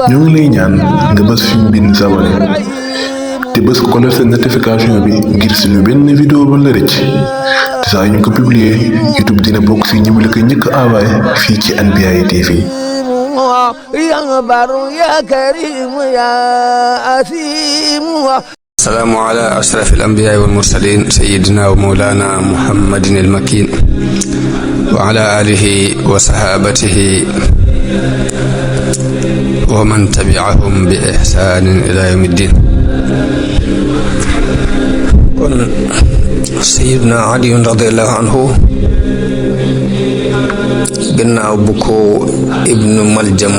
ñoo ngi lay ñaan nga bës fi ñu bind s'abonné te bës ko la seen notification bi ngir suñu benn vidéo ba la rëcc te saa ñu ko publier YouTube dina bokk si ñi mu la ko njëkk envoyé fii ci Anbiyahi TV. السلام على أشرف الأنبياء والمرسلين سيدنا ومولانا محمد المكين وعلى آله وصحابته ومن تبعهم بإحسان إلى يوم الدين. سيدنا علي رضي الله عنه gannaaw bu ko ibnu maljam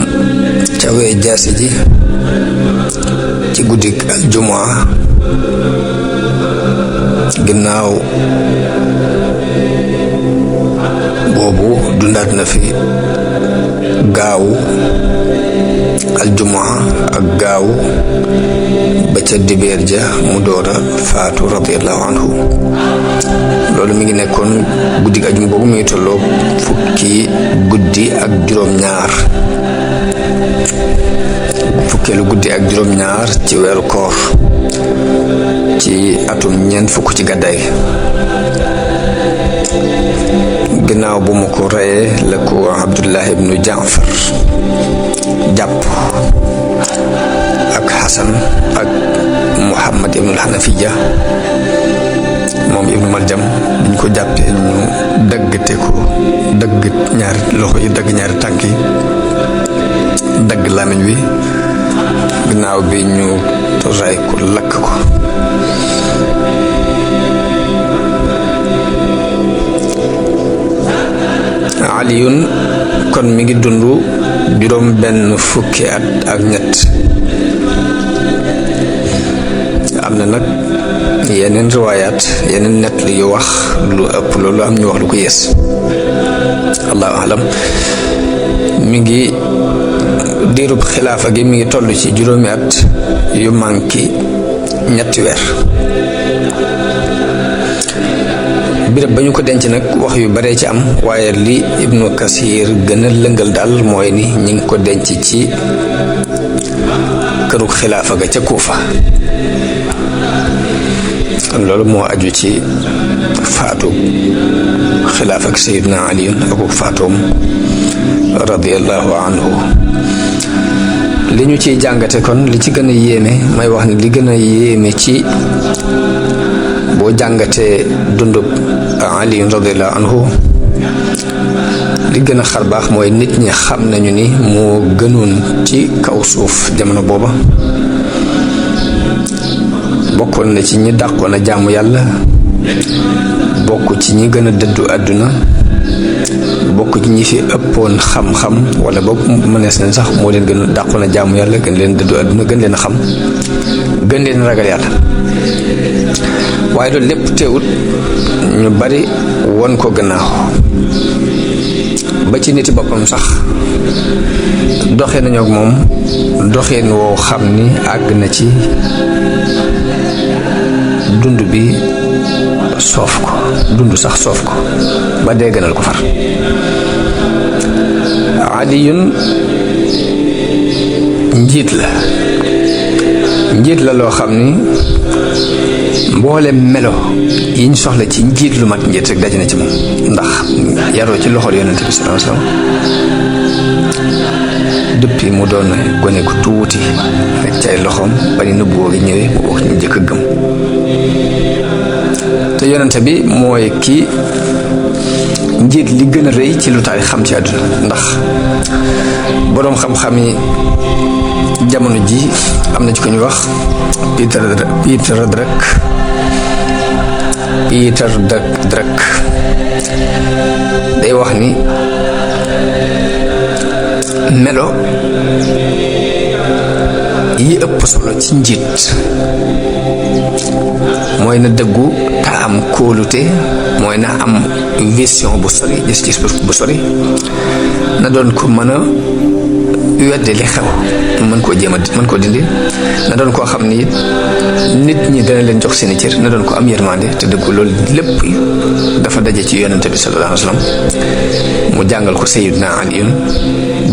cawee jaasi ji ci guddik aljumaa gannaaw boobu dundaat na fi gaawu aljumaa ak gaawu ba ca dibeer ja mu doora faatu radiyallahu anhu. loolu mi ngi nekkoon guddi gi ajuma boobu mi ngi tolloo fukki guddi ak juróom-ñaar fukkeelu guddi ak juróom-ñaar ci weeru koor ci atum ñeent fukk ci gàddaay ginnaaw bu mu ko reyee la ko Abdullah ibnu Jaafar jàpp ak Xasan ak Muhammad ibnul Xanafiya moom ibnu Maljam biñ ko jàppee ñu daggate ko dagg ñaari loxo yi dagg ñaari tànk yi dagg làmmiñ wi ginnaaw bi ñu ray ko lakk ko. Aliyun kon mi ngi dund juróom benn fukki at ak ñett. am na nag yeneen riwaayaat yeneen nett li yu wax lu ëpp loolu am ñu wax lu ko yées allahu alam. mi ngi diirub xilaafa gi mi ngi toll ci juróomi at yu manki ñetti weer. birab ba ñu ko denc nag wax yu bare ci am waaye li ibnu kasir gën a lëngal daal mooy ni ñi ngi ko denc ci kërug xilaafa ga ca Kuufa. kon loolu moo aju ci faatu xilaafa ak Sayyidina Ali ak faatoom radiyallahu anhu. li ñu ciy jàngate kon li ci gën a yéeme may wax ni li gën a yéeme ci boo jàngatee dundub Ali radiyallahu anhu li gën a xar baax mooy nit ñi xam nañu ni moo gënoon ci kaw suuf jamono booba. bokkoon na ci ñi dàqoon a jaamu yàlla bokk ci ñi gën a dëddu àdduna bokk ci ñi fi ëppoon xam-xam wala boog mënees na sax moo leen gën a dàqoon a jaamu yàlla gën leen dëddu àdduna gën leen a xam gën leen a ragal yàlla. waaye loolu lépp teewut ñu bari won ko gannaaw ba ci niti boppam sax doxee nañu ak moom doxeen woo xam ni àgg na ci dund bi soof ko dund sax soof ko ba dee gënal ko far. Aliyun njiit la loo xam ni mboole melo yiñ soxla ci njiit lu mat njiit rek daje na ci moom ndax yaroo ci loxol yonente bi sallallahu alayhi wasallam depuis mu doon gone ku tuuti rek ci ay loxoom ba ni nubuwoo gi ñëwee mu wax ñu njëkk a gëm. te yonente bi mooy kii njiit li gën a rëy ci lu taay xam ci àdduna ndax boroom xam-xam yi jamono ji am na ci ko ñu wax Peter Drucker day wax ni melo yi ëpp solo ci njiit mooy na dëggu te am kóolute mooy na am vision bu sori gis-gis bu sori na doon ko mën a weddi li xew mën koo jéem a mën koo dindi na doon koo xam ni nit ñi dana leen jox seeni cër na doon ko am yërmande te dëggu loolu lépp dafa daje ci yonente bi sallallahu alayhi wa sallam mu jàngal ko Sayyidina Aliyun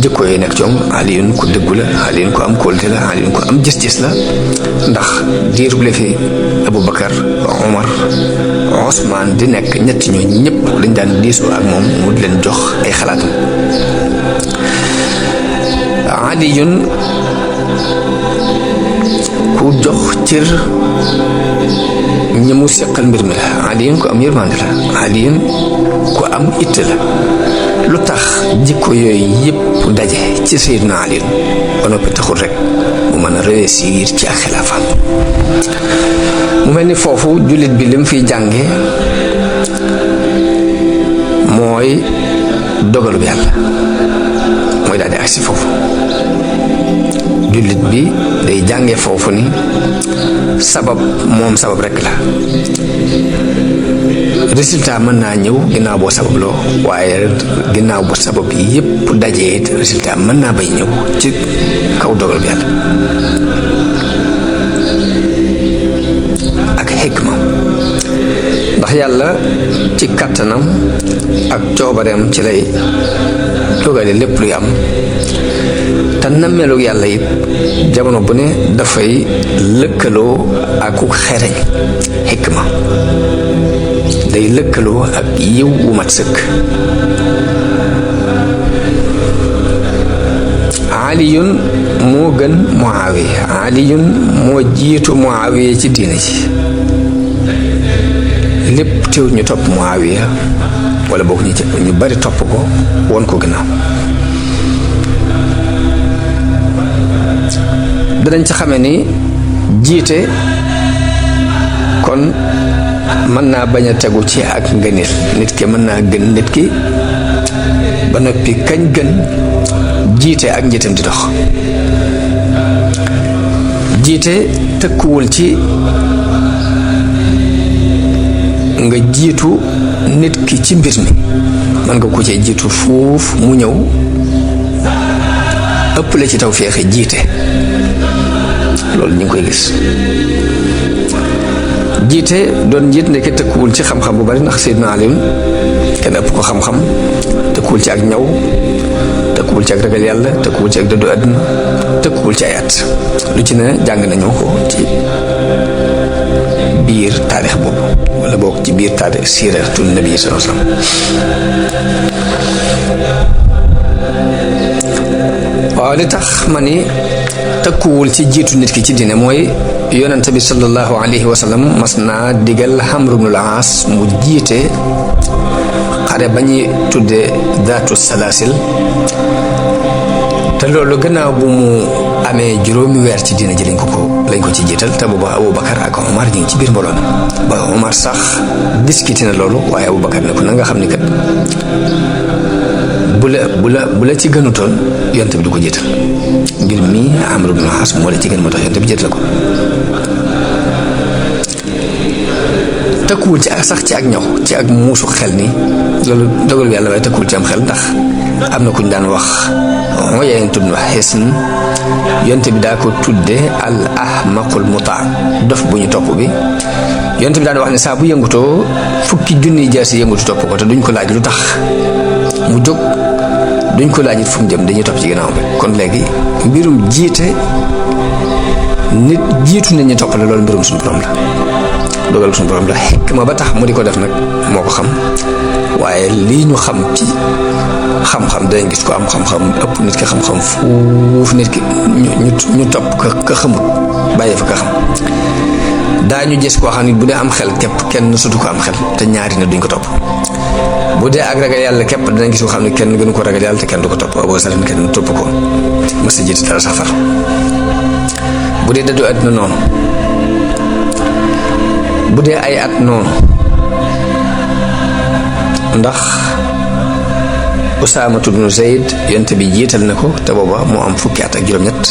jikko yi nekk ci moom Aliyun ku dëggu la Aliyun ku am kóolute la Aliyun ku am gis-gis la ndax diir bu fi Abubakar Omar Ousmane di nekk ñett ñooñu ñëpp dañ daan diisoo ak moom mu di leen jox ay xalaatam Aliyun ku jox cër ñi mu seqal mbir mi la Aliyun ku am yërmande la Aliyun ku am itte la lu tax jikko yooyu yëpp daje ci Sayyidina Aliyun ba noppi taxul rek mu mën a réussir ci ak xilaafaam mu mel ni foofu jullit bi lim fiy jànge mooy dogalu bi yàlla mooy daal di agsi foofu jullit bi day jànge foofu ni sabab moom sabab rek la résultat mën naa ñëw ginnaaw boo sababloo waaye ginnaaw bu sabab yépp dajee it résultat mën naa bay ñëw ci kaw dogal bi yàlla ak xikma ndax yàlla ci kàttanam ak coobareem ci lay dogale lépp luy am te nammeelu yàlla it jamono bu ne dafay lëkkaloo ak ku xereñ xikma day lëkkaloo ak yiw wu mat sëkk Aliyun moo gën Muawiya Aliyun moo jiitu Muawiya ci diine ji lépp teew ñu topp Muawiya wala boog ñu bari topp ko won ko gannaaw danañ ci xame ni jiite kon mën naa bañ a tegu ci ak ngëneel nit ki mën naa gën nit ki ba noppi kañ gën jiite ak njiitam di dox jiite tëkkuwul ci nga jiitu nit ki ci mbir mi mën nga ko cee jiitu foofu mu ñëw ëpp la ci taw feexe jiite loolu ñu ngi koy gis jiite doon njiit ndeke tëkkuwul ci xam-xam bu bari ndax Seydina Aliyun kenn ëpp ko xam-xam tëkkuwul ci ak ñaw tëkkuwul ci ak ragal yàlla tëkkuwul ci ak dëddu àdduna tëkkuwul ci ay at lu ci ne jàng nañu ko ci biir taarix boobu wala boog ci biir taarix siiratul nabi sallallahu alayhi wasallam waaw li tax ma ni tëkkuwul ci jiitu nit ki ci diine mooy yonente bi sallallahu alayhi wa sallam mas naa digal Amr ibnul Aas mu jiite xare ba ñuy tudde daatu salaasil te loolu gannaaw bu mu amee juróomi weer ci diine ji lañ ko ci jiital te booba Abubakar ak Omar ñu ngi ci biir mbooloo ba Omar sax discuté na loolu waaye Abubakar ne ko na nga xam ni kat bu la ci gënutoon yonte bi du ko jiital ngir mii Amr ibn As moo la ci gën moo tax yonte bi jiital ko tëkkuwul ci ak sax ci ak ñaw ci ak muusu xel ni loolu dogal bi yàlla waaye tëkkuwul ci am xel ndax am na kuñ daan wax moo yaayeen tudd wax xeesn yonte bi daa ko tudde al ahmaqul mutaa dof bu ñu topp bi yonte bi daan wax ne saa bu yëngutoo fukki junniy jaasi yëngutu topp ko te duñ ko laaj lu tax mu jóg duñ ko laaj it fu mu jëm dañuy topp ci ginnaaw bi kon léegi mbirum jiite nit jiitu nit ñi topp la loolu mbirum suñu borom la dogal suñu borom la xikma ba tax mu di ko def nag moo ko xam waaye lii ñu xam ci xam-xam dañ gis ko am xam-xam ëpp nit ki xam-xam fuuf nit ki ñu topp ka xamut bàyyi fa ka xam daañu gis koo xam ne bu dee am xel képp kenn sutu ko am xel te ñaari nit duñ ko topp bu dee ak ragal yàlla képp danañ gis koo xam ne kenn gënu ko ragal yàlla te kenn du ko topp Abu Salim kenn topp ko mës a jiite dara safar bu dee dëddu àddina noonu bu dee ay at noonu ndax Usaamatu bnu Zayd yonte bi jiital na ko te booba moo am fukki at ak juróom-ñett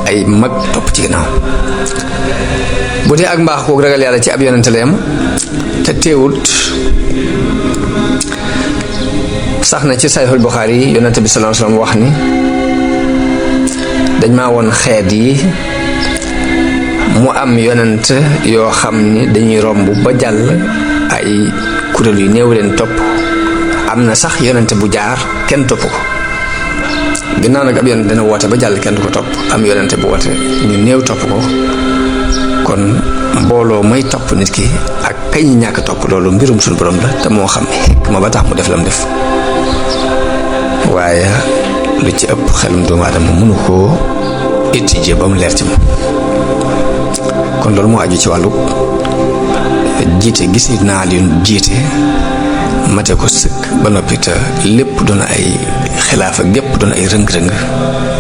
ay mag topp ci ginnaaw bu dee ak mbaax kook ragal yàlla ci ab yonente la yam te teewut sax na ci Sahihul Buxaari yi yonente bi sallallahu alayhi wasallam wax ni dañ maa woon xeet yi mu am yonent yoo xam ni dañuy romb ba jàll ay kuréel yu néew leen topp am na sax yonent bu jaar kenn topp ko ginnaaw nag ab yonent dana woote ba jàll kenn du ko topp am yonent bu woote ñu néew topp ko kon mbooloo may topp nit ki ak kay ñi ñàkk topp loolu mbirum suñu borom la te moo xam xikma ba tax mu def lam def waaye lu ci ëpp xelum doomu aadama mënu koo étudier ba mu leer ci moom kon loolu moo aju ci wàllu jiite gis nit naa Aliyun jiite mate ko sëkk ba noppi te lépp doon ay xilaafa gépp doon ay rëng-rëng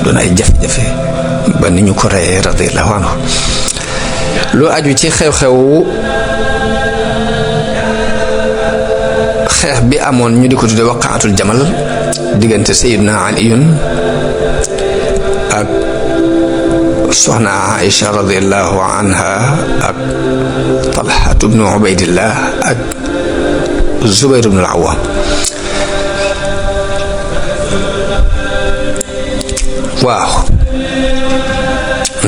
doon ay jafe-jafe ba ni ñu ko reyee radiyallahu anhu lu aju ci xew-xew xeex bi amoon ñu di ko tudde waqaatul jamal diggante Sayyidina Aliyun ak soxna Aïcha radiyallahu anha ak Talha ibnu Ubaydillah ak Zubayr ibnu al-Awwam waaw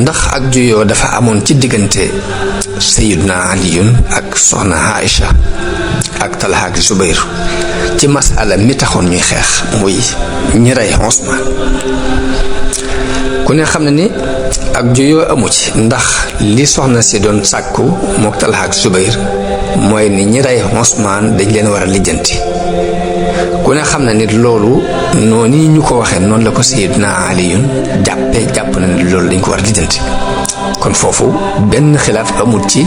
ndax ak juyoo dafa amoon ci diggante Sayyidina Aliyun ak soxna Aïcha ak Talha ak Zubayr ci masala mi taxoon ñuy xeex muy ñi rey Usmaan ku ne xam ne ni ak juyoo amu ci ndax li soxna si doon sàkku mook Talha ak Zubayr mooy ni ñi rey Usmaan dañ leen war a lijjanti ku ne xam na nit loolu noonu ñu ko waxee noonu la ko Sayyidina Aliyun jàpp na ne loolu dañ ko war a lijjanti kon foofu benn xilaaf amul ci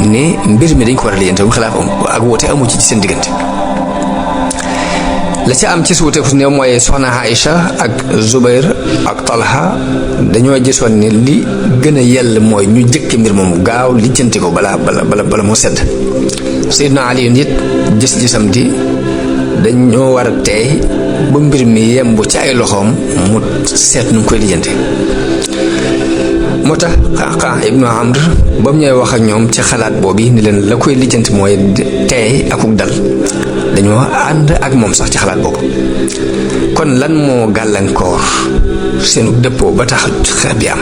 ne mbir mi dañ ko war a lijjanti mu xilaaf ak woote amul ci seen diggante la ci am ci suute fu ne mooy soxna Aïcha ak Zubayr ak Talha dañoo gisoon ni li gën a yell mooy ñu jëkk mbir moom gaaw lijjanti ko bala moo sedd Sayyidina Aliyun it gis-gisam di dañoo war a teey ba mbir mi yemb ci ay loxoom mu seet nu ngi koy lijjanti moo tax Qaqaa ibnu Amr ba mu ñëwee wax ak ñoom ci xalaat boobu ni leen la koy lijjanti mooy teey akuk dal dañoo ànd ak moom sax ci xalaat boobu kon lan moo gàllankoor seenu dëppoo ba tax xeex bi am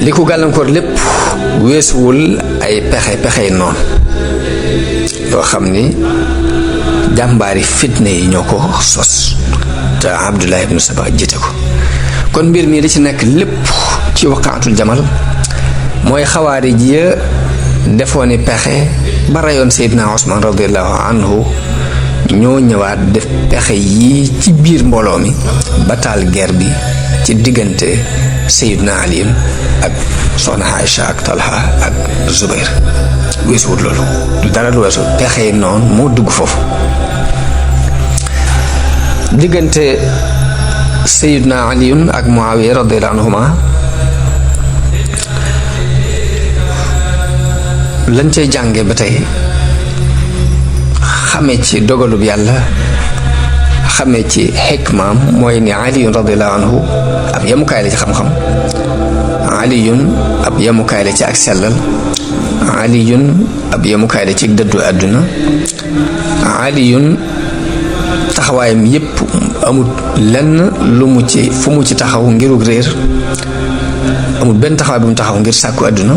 li ko gàllankoor lépp weesuwul ay pexey noonu yoo xam ni jàmbaari fitne yi ñoo ko sos te Abdullah ibnu Saba jiite ko kon mbir mi li ci nekk lépp ci waqaatul jamal mooy xawaari ji defoon ni pexe ba rayoon Seydina Usmaan radiyallahu anhu ñoo ñëwaat def pexe yi ci biir mbooloo mi ba taal guerre bi ci diggante Seydina Aliyun ak soxna Aïcha ak Talha ak Zubayr weesuwut loolu dara lu weesu pexe yi noonu moo dugg foofu diggante Seydina Aliyun ak Muawiya radiyallahu anhuma lañ cay jànge ba tey xamee ci dogalub yàlla xamee ci xikmaam mooy ni Aliyun radiyallahu anhu ab yemukaay la ci xam-xam Aliyun ab yemukaay la ci ak sellal Aliyun ab yemukaay la ci dëddu àdduna Aliyun taxawaayam yépp amul lenn lu mu ci fu mu ci taxaw ngirug réer amul benn taxawaay bu mu taxaw ngir sàkku àdduna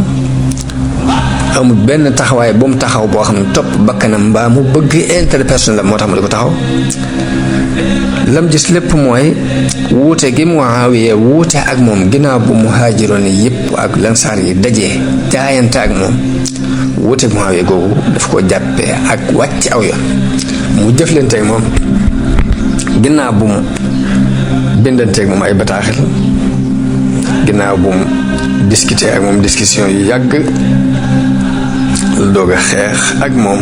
amul benn taxawaay bu mu taxaw boo xam ne topp bakkanam mbaa mu bëgg intérêt personnel la moo tax mu di ko taxaw lam gis lépp mooy wuute gi Muawiya wuute ak moom ginnaaw bu muhaajiroon yi yépp ak lansaar yi dajee jaayante ak moom wuute Muawiya googu daf ko jàppee ak wàcc aw yoon mu jëflanteeg moom ginnaaw bu mu bindanteeg moom ay bataaxel ginnaaw bu mu discuter ak moom discussion yu yàgg doog a xeex ak moom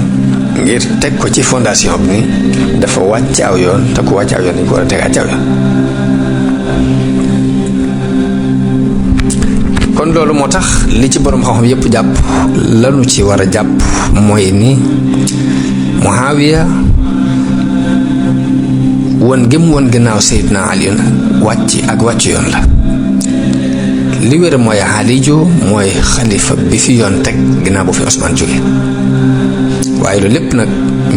ngir teg ko ci fondation bi ni dafa wàcc aw yoon te ku wàcc aw yoon dañ ko war a tegaat ci aw yoon kon loolu moo tax li ci boroom xam-xam yépp jàpp lanu ci war a jàpp mooy ni Muawiya won gëm woon gannaaw Seydina Aliyun wàcc yoon la li wér mooy Aliyu mooy xalifa bi fi yoon teg ginnaaw bu fi Usmaan jóge waaye loolu lépp nag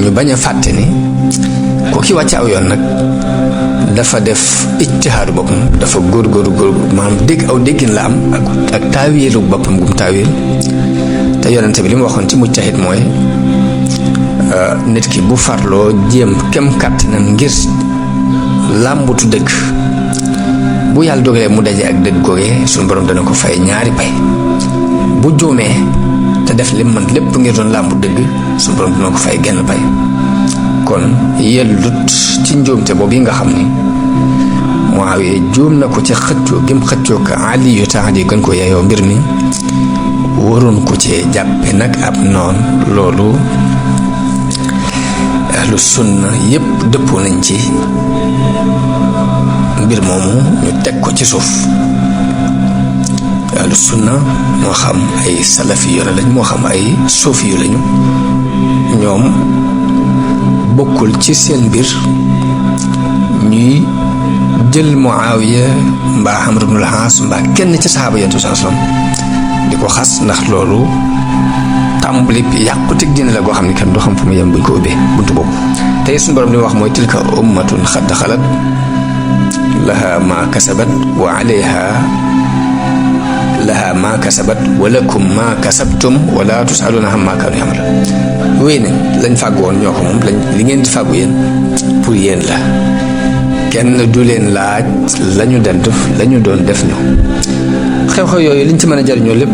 ñu bañ a fàtte ni ku ki wàcc aw yoon nag dafa def ijtihaadu boppam dafa góorgóorlu maanaam dégg aw déggin la am ak taawilu boppam gum taawil te yonente bi li mu waxoon ci mujtahid mooy nit ki bu farloo jéem kem kàttanam ngir làmbutu dëgg bu yàlla dogalee mu daje ak dëgg googee suñu borom dana ko fay ñaari pay bu juumee te def li man lépp ngir doon làmbu dëgg suñu borom dana ko fay genn pay kon yellut ci njuumte boobu yi nga xam ni Muawiya juum na ko ci xëccoo gim xëccoo ko Ali yu tax di gën ko yeyoo mbir mi waroon ko ci jàppe nag ab noon loolu ahlu sunna yépp dëppoo nañ ci mbir moomu ñu teg ko ci suuf ahlu sunna moo xam ay salafi yu lañ moo xam ay suufi yu lañu ñoom bokkul ci seen mbir ñuy jël Muawiya mbaa Amr ibnul Aas mbaa kenn ci saxaaba Yonent bi sallallahu alayhi wasallam di ko xas ndax loolu tàmbali yàqutik diine la goo xam ne kenn du xam fu mu yem buñ ko ubbee buntu boobu tey suñu borom li mu wax mooy tilka ummatun xad xalat laha ma kasabat wa alayha laha ma kasabat wa lakum ma kasabtum wa la tusaluna amma kanu ya'malun wéy nañ lañ fàggu woon ñoo ko moom li ngeen di fàggu yéen pour yéen la kenn du leen laaj lañu def lañu doon def ñu xew-xew yooyu liñ ci mën a jariñoo lépp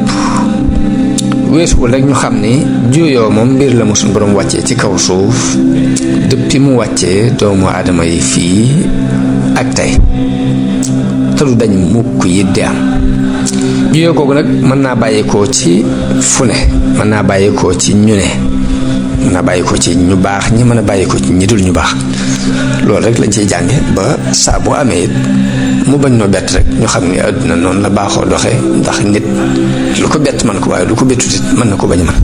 weesuwul rek ñu xam ni juyoo moom mbir la mu suñu borom wàccee ci kaw suuf depuis mu wàccee doomu aadama yi fii ak tey te du dañ mukk yi di am juyoo googu nag mën naa bàyyeekoo ci fu ne mën naa bàyyeekoo ci ñu ne mën naa bàyyeekoo ci ñu baax ñi mën a bàyyeekoo ci ñi dul ñu baax loolu rek lañ ciy jànge ba saa boo amee it mu bañ noo bett rek ñu xam ne àdduna noonu la baaxoo doxee ndax nit lu ko bett man ko waaye lu ko bettut it mën na ko bañ man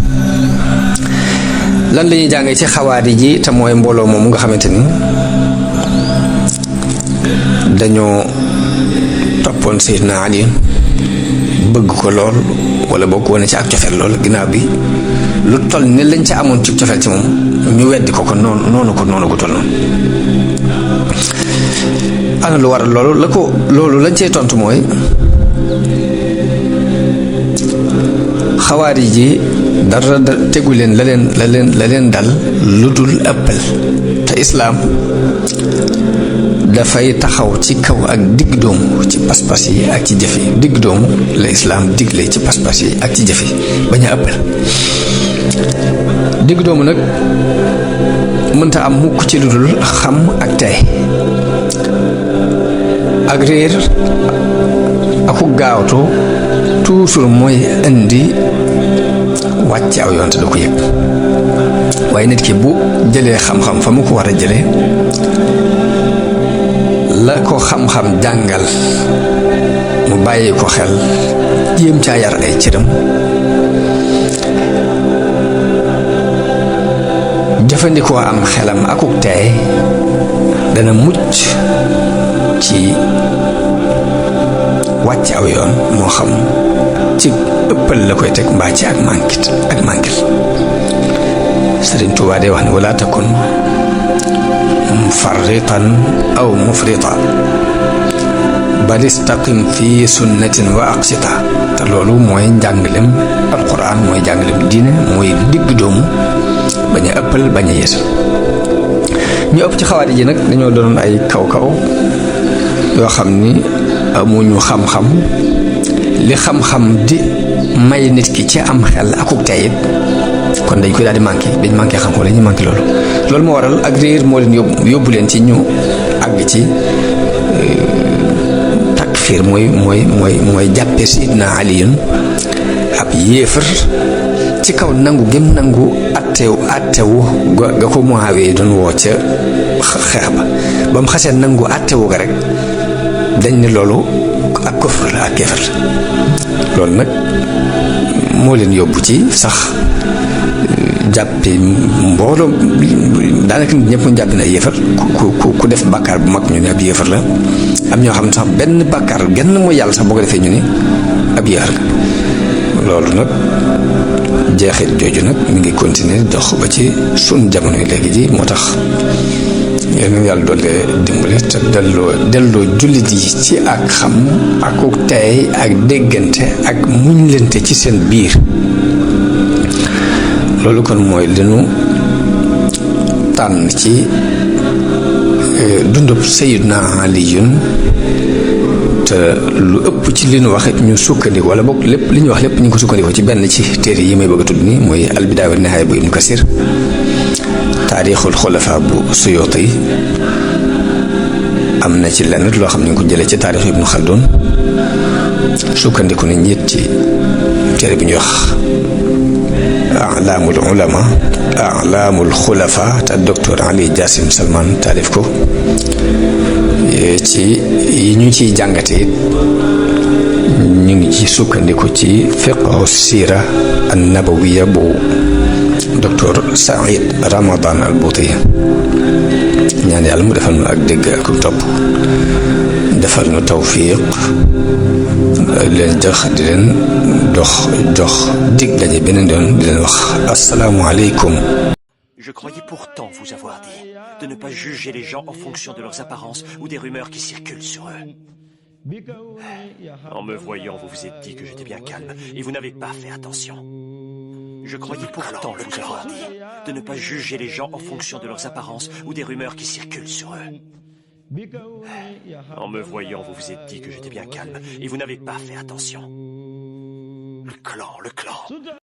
lan la ñuy jàngee ci xawaari ji te mooy mbooloo moomu nga xamante ni dañoo toppoon Seydina Ali bëgg ko lool wala boo ko wane ci ak cofeel lool ginnaaw bi lu toll ni lañ ca amoon ci cofeel ci moom ñu weddi ko noonu ko toll noonu ana lu waral loolu lañ cee tontu mooy xawaari ji dara tegu leen la leen dal lu dul ëppal te islaam dafay taxaw ci kaw ak digg doomu ci pas-pas yi ak ci jëf yi digg doomu la islaam digle ci pas-pas yi ak ci jëf yi bañ a ëppal digg doomu nag mënta am mukk ci lu dul xam ak tey ak réer aku gaawtu toujours mooy indi wàcc aw yoon te du ko yëg waaye nit ki bu jëlee xam-xam fa mu ko war a jëlee la ko xam-xam jàngal mu bàyyi ko xel jéem caa yar ay cëram jëfandikoo am xelam akuk teey dana mucc ci wàcc aw yoon moo xam ci ëppal la koy teg mbaa ci ak mànkit Sëriñ Tuubaa day wax ne wala takun mufarritan aw mufrita bal istaqim fi sunnatin wa aqsita te loolu mooy njàngalem alquran mooy njàngalem diine mooy digg doomu bañ a ëppal bañ a yeesal ñu ëpp ci xawaari ji nag dañoo doon ay kaw-kaw yoo xam ni amuñu xam-xam li xam-xam di may nit ki ci am xel akuk tayit kon dañ koy daal di manqué dañ manqué xam-xam dañuy manqué loolu moo waral ak réer moo leen yóbbu leen ci ñu àgg ci takfiir mooy jàppe Sidna Aliyun ab yéefar ci kaw nangu gém nangu attewu ga ko Muawiya doon woo ca xeex ba mu xasee nangu attewu ga rek dañ ne loolu ak kufr la ak kéefar la loolu nag moo leen yóbbu ci sax jàppe mbooloo daanaka nit ñëpp ñu jàpp ne ay yéefar ku def bàkkaar bu mag ñu ne ab yéefar la am ñoo xam ne sax benn bàkkaar genn mooy yàlla sax boo ko defee ñu ne ab yéefar la loolu nag jeexit jooju nag mi ngi continuer dox ba ci sun jamono yi léegi ji moo tax yéen yàlla doole dimbali te delloo jullit yi ci ak xam ak tey ak déggante ak muñlante ci seen biir. loolu kon mooy li nu tànn ci dundub Sayyidna Aliyun te lu ëpp ci li nu wax ñu sukkandiku wala boog lépp li ñu wax lépp ñu ngi ko sukkandiku ci benn ci téere yi may bëgg a tudd nii mooy al-Bidaaya wa Nihaaya bu Ibnu Kasir, taarixul xulafa bu Suyuuti am na ci lenn loo xam ne ñu ko jëlee ci taarixu Ibnu Xaldun, sukkandiku nañ it ci téere bi ñuy wax A'laamul Ulama A'laamul Xulafa te docteur Ali Jassim Salman taalif ko. ci yi ñu ciy jàngate it ñu ngi ci sukkandiku ci fiqhu siira an nabawiya bu docteur Saïd Ramadan al Bouti. ñaan yàlla mu defal nu ak dégg ak topp, defal nu tawfiq, leen di leen jox dig daje beneen yoon di leen wax asalaamu aleykum. Je croyais pourtant vous avoir dit de ne pas juger les gens en fonction de leurs apparences ou des rumeurs qui circulent sur eux. En me voyant, vous vous êtes dit que j'étais bien calme et vous n'avez pas fait attention. Je croyais pourtant vous avoir dit de ne pas juger les gens en fonction de leurs apparences ou des rumeurs qui circulent sur eux. En me voyant, vous vous êtes dit que j'étais bien calme et vous n'avez pas fait attention. Le clan.